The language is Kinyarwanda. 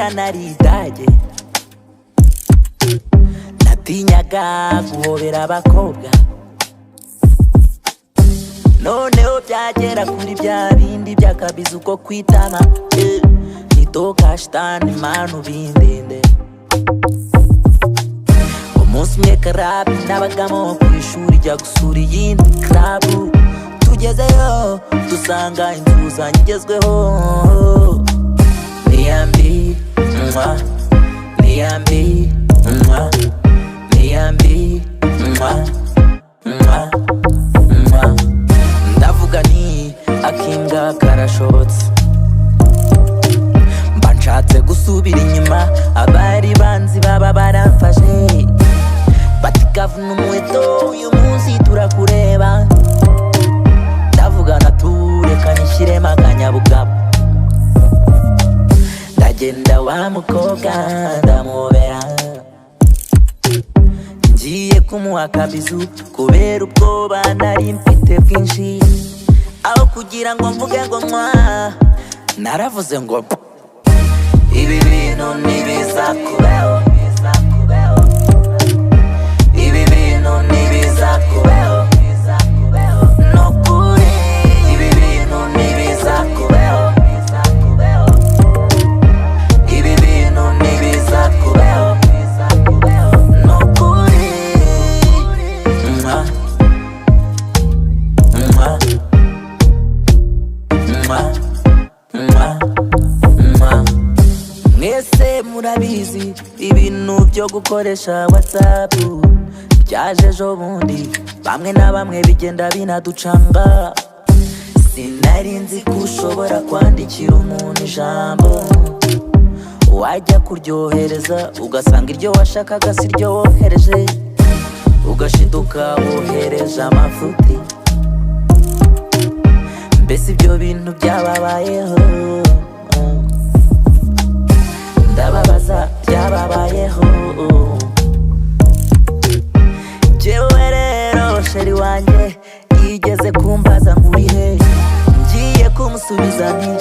Kera nari idage, natinyaga guhobera abakobwa. Noneho byagera kuri bya bindi by'akabizu ko kwitama, nitoka shitani manu bindinde. Umunsi umwe club nabagamo ku ishuri jya gusura iyindi club, tugezeyo dusanga inzu igezweho. Niyambi mwa, niyambi mwa, niyambi mwa, mwa mwa. Ndavuga ni akimbwa karashobotse, mba nshatse gusubira inyuma, abari banzi baba baramfashe bati: "Kavuna umuheto, uyu munsi turakureba." Ndavuga natureka nishyiremo akanyabugabo, ndagenda, wa mukobwa ndamuhobera, ngiye kumuha akabizu, kubera ubwoba nari mfite bwinshi, aho kugira ngo mvuge ngo mwa, naravuze ngo: "Ibi bintu ntibizakubeho, ibi bintu ntibizakubeho, nukuri ibi bintu ntibizakubeho, ibi bintu ntibizakubeho, nukuri." Mwa, mwa, mwa, mwa, mwa. Mwese murabizi, ibintu byo gukoresha WhatsApp byaje ejo bundi, bamwe na bamwe bigenda binaducanga. Sinari nzi ko ushobora kwandikira umuntu ijambo, wajya kuryohereza ugasanga iryo washakaga si ryo wohereje, ugashiduka wohereje amafuti. Mbese ibyo bintu byababayeho? Ndababaza, byababayeho? Jyewe rero chérie wanjye yigeze kumbaza ngo: "Uri he?" Ngiye kumusubiza nti